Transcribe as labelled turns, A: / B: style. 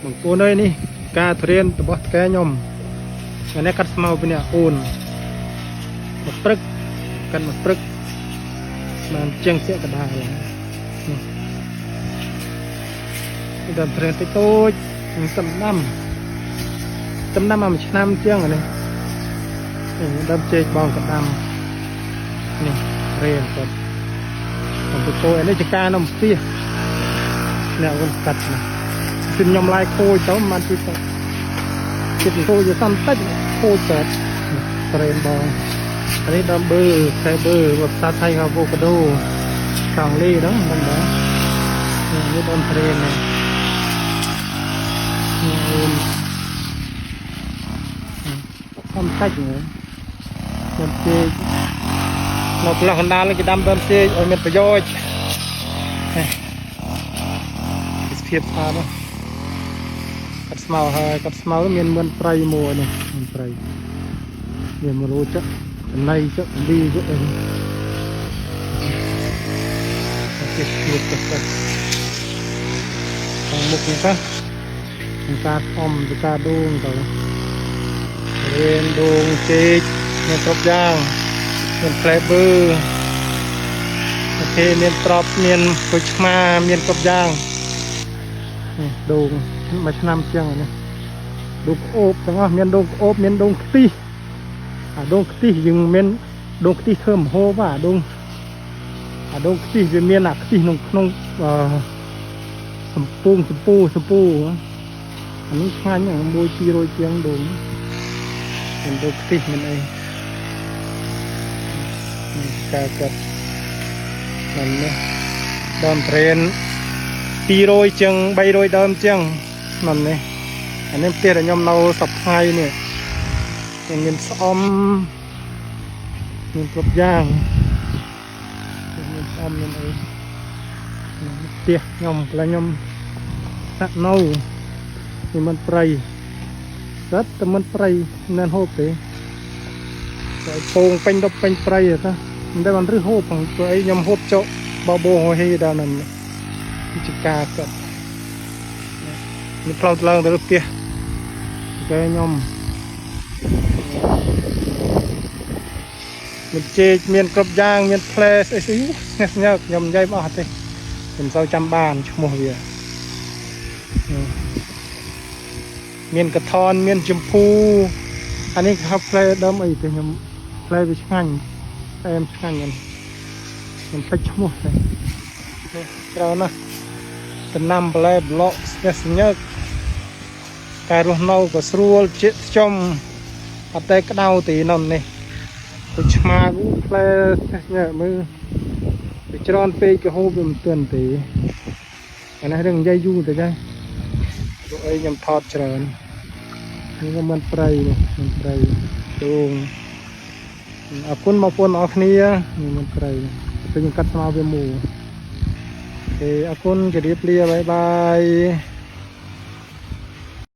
A: បងប្អូនអើយនេះការធរៀនរបស់តកែខ្ញុំថ្ងៃនេះកាត់ស្មៅពីនេះអូនមកព្រឹកកាត់មកព្រឹកបានជាងពាក់កណ្ដាលឡើងនេះនេះដល់ធរៀនតិចតូចនឹងសំដាំសំដាំមកមួយឆ្នាំជាងអានេះនេះដើមចេកបងកដាំនេះរៀនគាត់កំពុងតូចអានេះជាការនំផ្ទះអ្នកអូនកាត់ណា គឺខ្ញុំឡាយខូចទៅមិនទីទៅចិត្តខូចទៅសំតិចខូចទៅត្រេនបងអានេះដើមបឺខែបឺភាសាថៃហៅវូកាដូអង់គ្លេសហ្នឹងមិនដឹងនេះដើមត្រេននេះនេះអូនសំតិចហ្នឹងដើមចេកនៅផ្លោះកណ្ដាលនេះគេដាំដើមចេកឲ្យមានប្រយោជន៍នេះភាពស្អាតណាស់ កាត់ស្មៅហើយកាត់ស្មៅមានមឿនព្រៃមួយនេះមឿនព្រៃមានមរូចចំណៃចលីចអីនេះភាពទៅទៅខាងមុខនេះទៅនឹងការអមទៅការដូងទៅរៀនដូងចេកមានគ្រប់យ៉ាងមានផ្លែបឺOK មានត្រប់មានក្រូចឆ្មាមានគ្រប់យ៉ាងនេះដូងមួយឆ្នាំជាងនេះ ដូងក្អូបទាំងអស់មានដូងក្អូបមានដូងខ្ទិះអាដូងខ្ទិះយើងមានដូងខ្ទិះធ្វើម្ហូបអាដូងអាដូងខ្ទិះវាមានអាខ្ទិះក្នុងក្នុងអឺសំពងសំពូសំពូអានេះឆ្ងាញ់មួយ200ជាងដូងមានដូងខ្ទិះមានអីនេះការកាត់នេះដើមត្រេន200ជាង300ដើមជាងនោះនេះ អានេះផ្ទះដែលខ្ញុំនៅសប្តាហ៍នេះខ្ញុំមានស្អំមានគ្រប់យ៉ាងមានស្អំមានអីនេះផ្ទះខ្ញុំកន្លែងខ្ញុំស្នាក់នៅនេះមិនព្រៃសិតតែមិនព្រៃមិនហូបទេតែពងពេញទៅពេញព្រៃទៅមិនដែលបានរឹសហូបផងព្រោះអីខ្ញុំហូបចុកបបោហហេដល់ហ្នឹងនេះជាការកាត់នេះផ្លូវឡើងទៅលើផ្ទះ គេខ្ញុំមានចេកមានគ្រប់យ៉ាងមានផ្លែស្អីស្អីស្ញើស្ញើខ្ញុំនិយាយមកអត់ទេខ្ញុំសូវចាំបានឈ្មោះវាមានកថនមានចម្ភូអានេះគេហៅផ្លែដើមអីទេខ្ញុំផ្លែវាឆ្ងាញ់អែមឆ្ងាញ់ហ្នឹងខ្ញុំពេចឈ្មោះទេនេះច្រើនណាស់ដំណាំផ្លែប្លុកស្ញើស្ញើការរស់នៅក៏ស្រួលជាខ្ចំអត់តែក្តៅទេនំនេះដូចឆ្មាគូផ្លែស្ញើមើលវាច្រើនពេកក៏ហូបវាមិនទាន់ទេអានេះរឿងនិយាយយូរទៅចាព្រោះអីខ្ញុំថតច្រើននេះក៏មិនព្រៃនេះមិនព្រៃដងអរគុណបងប្អូនអរគ្នានេះមិនព្រៃទៅខ្ញុំកាត់ស្មៅវាមូ OK អរគុណជម្រាបលា bye bye.